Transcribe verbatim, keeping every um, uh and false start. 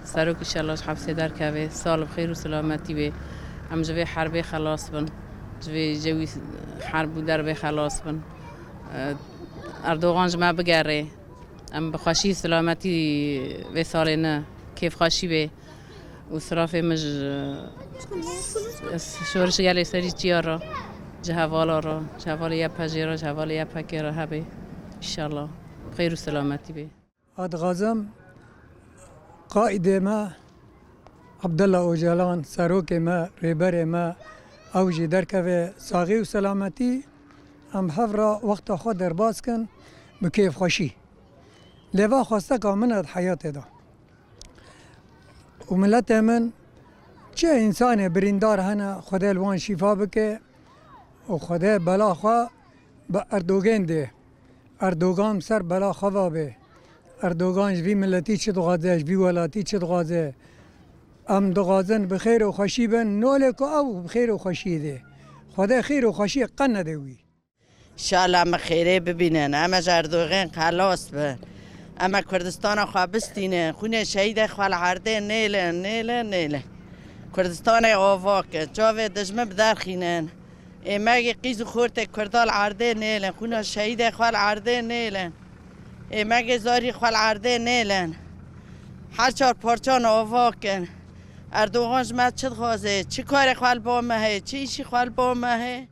Serok înşallah ji hepsê derkeve, sal bi xêr û selametî be. Em ji vê herbê xelas bin. Ji vê cewî herb û derbê xelas bin. Erdogan ji me bigere. Em bi xweşî, selametî vê salê ne, kêfxweşî bê. Û sirafê min ji şorişê gelê serî çiya re, ji hevala re, ji hevalê Y P G re, ji hevalê Y P K re hebe. Înşallah. Xêr û selametî bê. Ez dixwazim qaîdê me Abdullah Ocalan, serokê me, rêberê me, ew jî derkeve saxî û selametî, em hev re wexta xwe derbas kin bi kêfxweşî. Lê va xwesteka min e di heyatê de. Û miletê min çi însanê birîndar hene, Xwedê li wan şîfa bike û Xwedê bela xwe bi Erdogan dê. Erdogan ser bela xwe va bê. Erdogan ji vî miletî çi dixwaze, ji vî welatî çi dixwaze? Em dixwazin bi xêr û xweşî bin, nolê ku ew bi xêr û xweşî dê. Xwedê xêr û xweşiyê qe nede wî. Înşallah em xêrê bibînin, em ji Erdogan xelas bin. Em Kurdistana xwe bistînin, xwînê şehîdê xwe li erdê nêlin, nêlin, nêlin. Kurdistanê ava ke, çavê dijmin biderxînin. Êmegê qîz û xortê Kurda li erdê nêlin, xwîna şehîdê xwe li erdê nêlin. Êmegê zarî xwe li erdê nêlin. Her çar parçan ava kin. Erdogan ji me çi dixwaze? Çi karê xwe li ba me heye? Çi îşî xwe li ba me heye?